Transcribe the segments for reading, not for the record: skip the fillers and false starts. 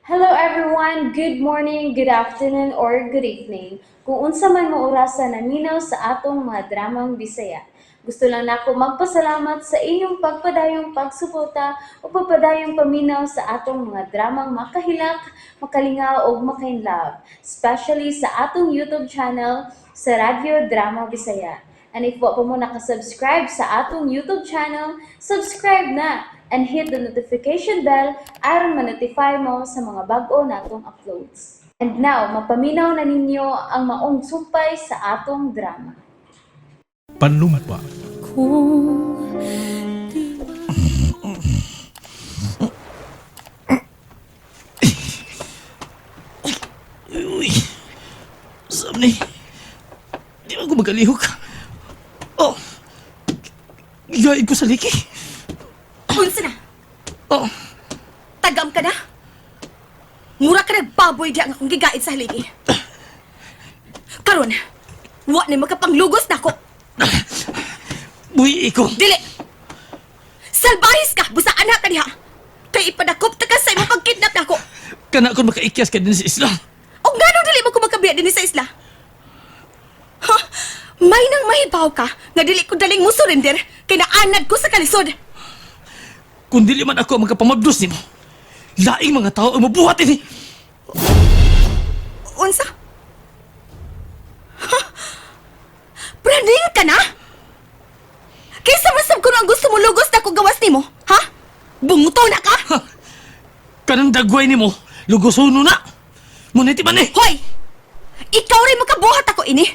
Hello everyone! Good morning, good afternoon, or good evening. Kung unsa man mo orasa naminaw sa atong mga dramang Bisaya. Gusto lang nako magpasalamat sa inyong pagpadayong pagsuporta o pagpadayong paminaw sa atong mga dramang makahilak, makalingaw ug makainlove, especially sa atong YouTube channel sa Radyo Drama Bisaya. And if wa pa mo nakasubscribe sa atong YouTube channel, subscribe na and hit the notification bell aron ma-notify mo sa mga bag-o natong uploads. And now, mapaminaw na ninyo ang maong sumpay sa atong drama. Panumpa. Uy, saan ni? Di man ko magalihok. Oh, gigain ko sa liki. Unsa na? Oh, Tagam ka na? Mura ka nagbaboy diya nga akong gigait sa haligi. Karon, wa ni makapanglugos nako. Buhi ko. Dili! Salbahis ka! Busa anak ka diha! Kay ipadakop ta ka sa imong pagkidnap nako. Kana kon makaikyas ka din sa isla. O nganong dili mo ko makabiya dinhi sa isla? Ha? May nang mahibaw ka nga dili ko daling mo surrender kay naanad ko sa kalisod. Kung dili man ako ang magkapamabdos nimo, laing mga tao ang mabuhat ini. Unsa? Ha? Praning ka na? Kaysa masab ko ang gusto mo lugos na ko gawas nimo, ha? Bunguto na ka? Ha? Kanang dagway nimo, lugosono na. Muniti man eh. Hoy! Ikaw rin makabuhat ako ini.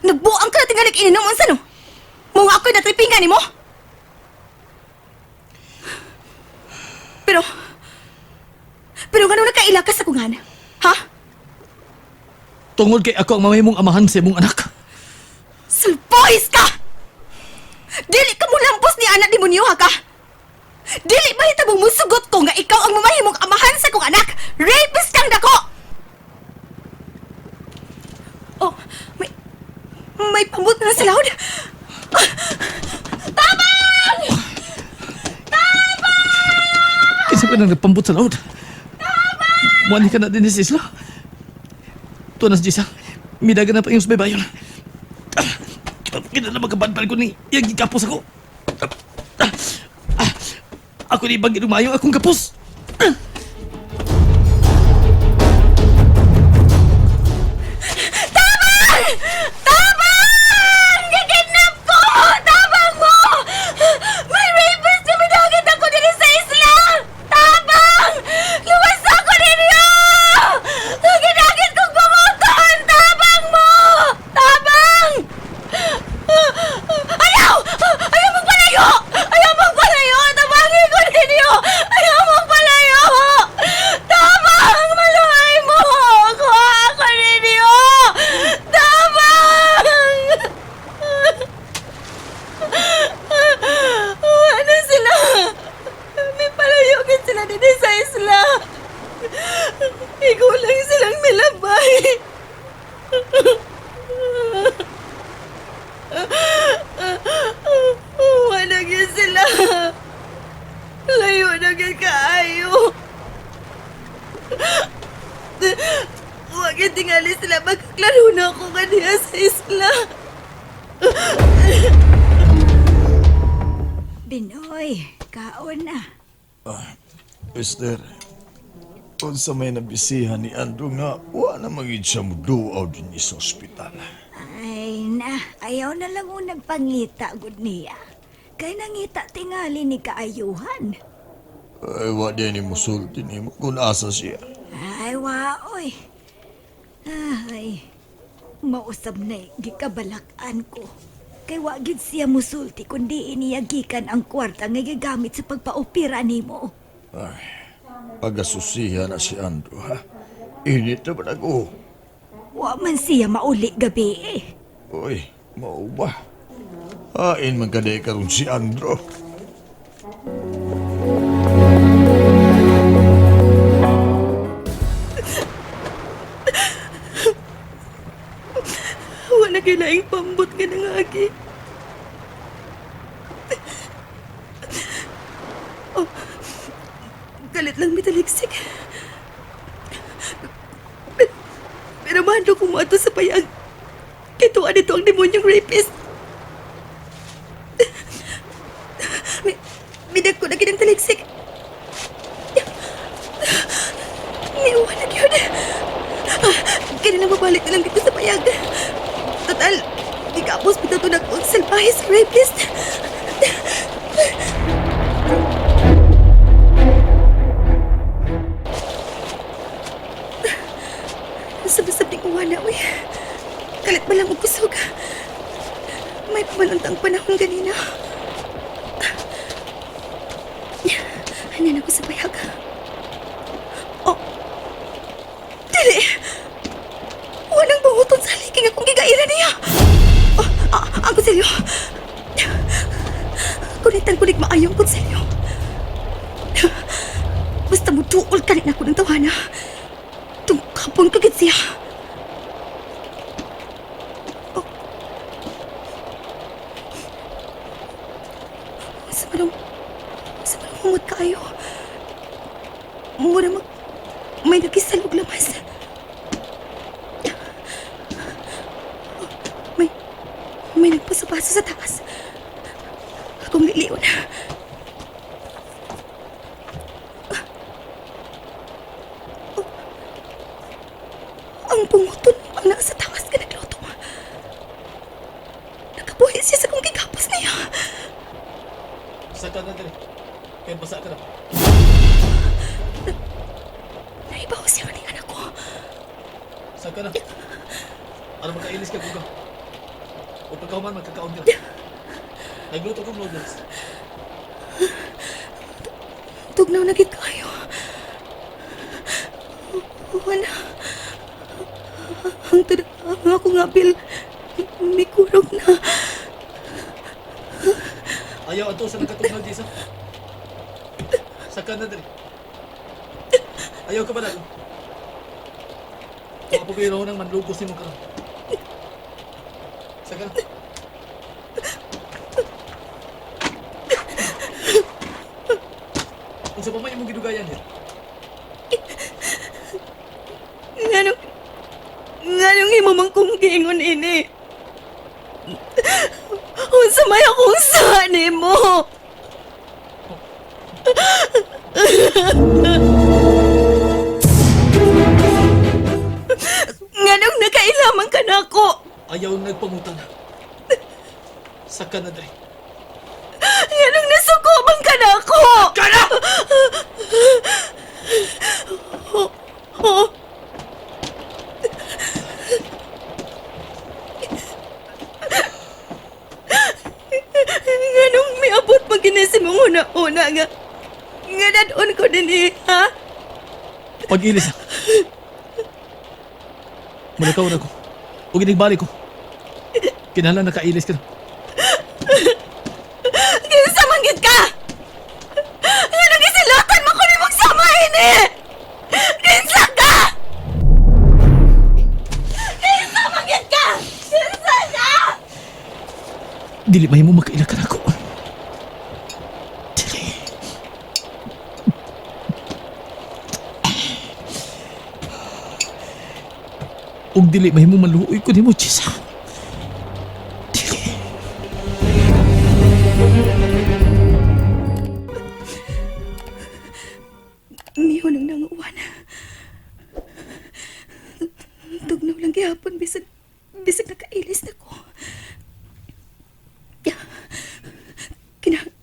Nagbuang ka na tingalik ini nung unsa no? Mga ako'y natripingan nimo? Pero, pero ngano nakaila ka sa kungan? Ha? Tungod kay ako ang mamahimong amahan sa imong anak. Sulpois ka! Dili ka mulampos ni anak demonyo ha ka? Dili mahitabong musugot ko nga ikaw ang mamahimong amahan sa kong anak! Rapist kang dako! Oh, may pambot na sa laod. Tabang! Kinsa ka nang nagpambot sa laod? Muani ka na din sa isla. Tuwa na si Jisa. Midagan na pa iyong subaybayon. Kita na magkabanban ko ni iyang gikapos ako. Ako ni ibang inumayo akong kapos. Tabang! Tabang! Gikidnap ko! Tabang mo! May rapist na minagit ako dito sa isla! Tabang! Luwas ako ninyo! Ginagit kong pamuton! Tabang mo! Tabang! Ayaw! Ayaw mong palayo! Ayaw mong palayo! Tabangin ko ninyo! Ayaw mong palayo! Tabang! Maluhay mo! Kuha ako ninyo! Tabang! Ano sila? May palayugin sila dito sa isla. Ikaw lang silang nilabay. Wala yun sila. Layo na gyud kaayo. Huwag yung tingali sila. Magkaklaro na ako kaniya sa isla. Binoy, kaon na. Esther, unsa may nabisihan ni Andrew nga wa na magid siya muduaw din sa ospital. Ay na, ayaw na lang o nagpangita gud niya. Kay nangita tingali ni kaayuhan. Ay, wa di ni musulti nimo kung asa siya. Ay, waoy. Ay, mausab na gikabalak-an ko. Kay wa gid siya musulti kundi niya gikan ang kwarta nga gigamit sa pagpaopera nimo. Ay, pagasusihan na si Andrew, ha? Init na ba nag-o? Wa man siya mauli gabi eh. Uy, mao ba? Hain man kaday karon si Andrew. Wala kailangang pambot nga nangagi. Oh, galit lang mitalik. taliksik. Pero mahalo ko mo ato sa payag. Kay tuwa nito ang demonyong rapist. Midag ko na kinang taliksik. Niuwa na yun. Kaya na mabalik na lang dito sa payag. Total, di ka apos bitaw to ang salbahe sa rapist. Sabasab ding uwa na, uy. Kalit ba lang og kusog? May pamanunta ang panahon ganina. Hanan ako sa payag. Oh! Dili! Walang buhuton sa liking akong gigaira niya! Oh, ang konselyo! Kunitan kunig maayong konselyo. Basta mo duol ka na ako ng tawana. Tungkapon ka gid siya. Oh. Sa manong humot kaayo. Mura mag, may nagisalog lamas. May nagpaso-paso sa taas. Akong liliw na. Oh. Ang punguton ang nasa taas ka nagluto. Nakabuhi siya sa kong gigapos niya. Saka na dali. Kaya basa ka na. Naibaw siya ni anak ko. Saka na. Ano magkailis ka, Guga? O pagkahuman, magkakaon ka. Nagluto kong noodles. Tugnaw na gid kayo. Wala. Ang ang ako nga bil, may kurog na. Ayaw, ato sa nagkatugnaw, Jisa. Saka na dali. Ayaw ka ba lalo? Baka pabiro ng manlugos ni mo karon. Saka na. Unsa pa man imong gidugayan niya? Nganong imo man kong giingon ini? Unsa may akong sa nimo? Nganong nakailaman ka na ako? Ayaw nagpangutan. Saka na dre. Nganong nasukuban ka na ako? Kana! Oh. Nganong miabot pa gini si mong una-una nga dadon ko din eh, ha? Pag-ilis. Mulakaw na ko. O ginigbalik ko. Kinahanglan nakailis ka na. Kinsa man gid ka? Nganong gisilotan mo ko nimong samahin eh? Kinsa ka? Kinsa man gid ka? Kinsa ka? Dili mahimo makaila ka nako. Dili. Ug dili mahimo maluoy ko nimo, Chisa. Dili. Miho nang nanguwan. Tugnaw lang gihapon bisag nakailis na ko.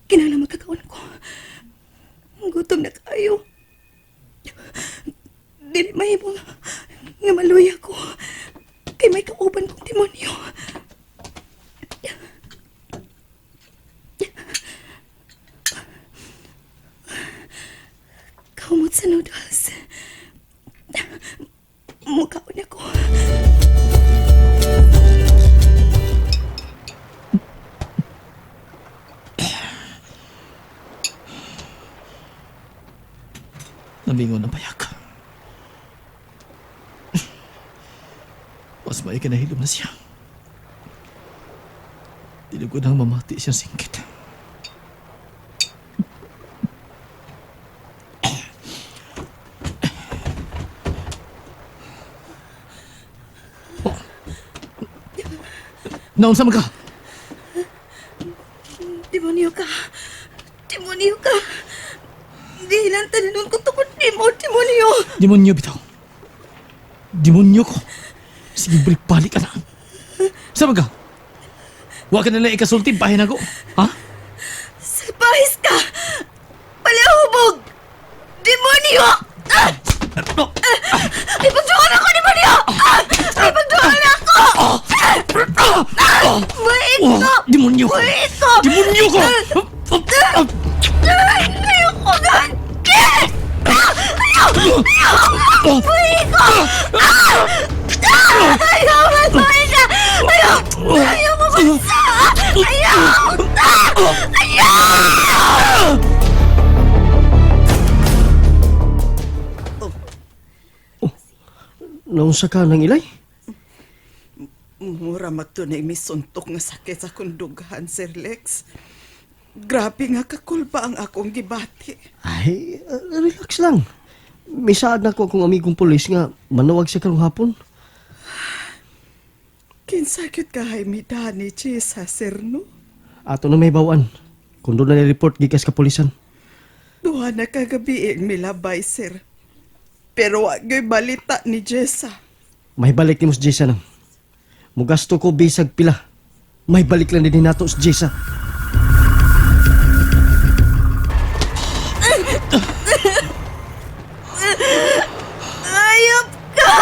Kinahanglan magkakaon ko. Gutom na kayo. Dili mahimo nga maluya ko. Kay may kauban kong demonyo. Kaumot sa noodles. Mukhaon ako. Namingon ang payak. Mas may kinahilom na siya. Dili ko nang mamati siyang singkit. Naunsa man ka? Demonyo ka! Demonyo ka! Di lang tanon ko tungod nimo, demonyo! Demonyo bitaw. Demonyo ko. Sige, balik-balik ka na. Sa ka? Wa ka nila ikasulti, bahin ako. Ha? Salpahis ka! Palahubog! Demonyo! Ah! No. Ipagduan ako, demonyo! Ah! Ipagduan ako! Ah! Buhit Oh, ko! demonyo ko! Buhit ko! Demonyo ko! Ay, ayoko gan! Ah! Ayaw! Ayaw! Buhit ko! Ah! Ah! Ayaw! Buhit ka! Ayaw! Ayaw mo bansa! Ayaw! Ah! Ayaw! Naunsa ka ng ilay? Mura magtunay mi suntok nga sakit sa kundughan, Sir Lex. Grabe nga kakulba ang akong gibati. Ay, relax lang. Misaad na ko akong amigong pulis nga manawag siya karong hapon. Kinsakit ka hay mi dani, Chisa, sir, no? Ato na may bawan. Kung doon na report gikas kapulisan. Duha na kagabi ang milabay, sir. Pero wa gyoy balita ni Jessa. May balik ni mo si Jessa nang. Mugasto ko bisag pila. May balik lang din nato si Jessa. Ayop ka!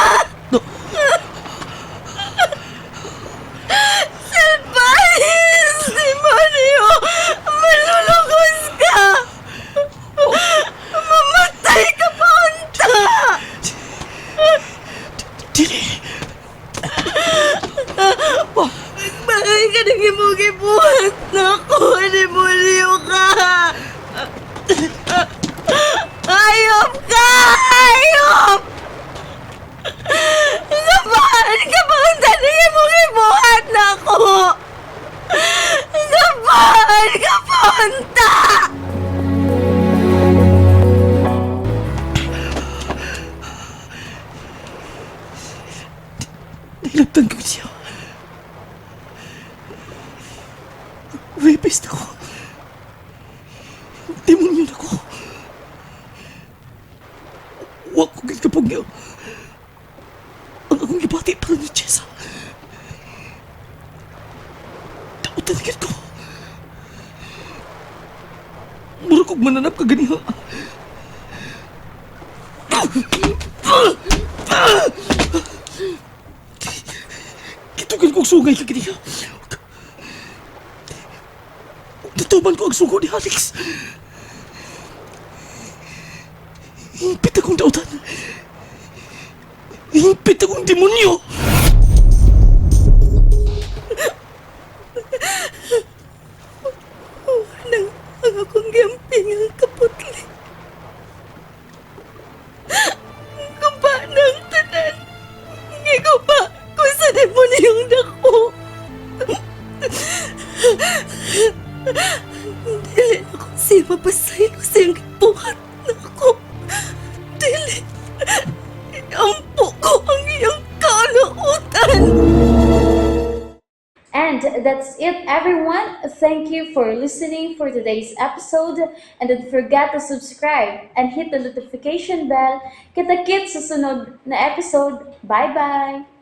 Salpahis! Demonyo! Malulugos ka! Mamatay ka pa unta! Dili! Bakit ka nang imong gibuhat na ako? Demonyo ka! Ayop ka! Ayop! Kabahan ka pa unta nang imong gibuhat na ako! Kabahan ka pa unta! Nahilabtan ko siya. Rapist ako. Demonyo na ko. Wa ko gid kapag ang akong gibati para ni Jessa. Dautan gid ko. Mura kog mananap ka ganiha. Gitugan kong sungay ka ganiha. Natuban ko ang sugo ni Alex. Hingpit akong dautan. Hingpit akong demonyo. Nang ang akong giamping ang kaputli. Guba ng tanan. Giguba ko sa demonyong dako. Dili ako siya mapasaylo sa iyang gibuhat na ako. Dili. Ampo ko ang iyang kalautan. And that's it, everyone. Thank you for listening for today's episode. And don't forget to subscribe and hit the notification bell. Kita-kits sa sunod na episode. Bye-bye!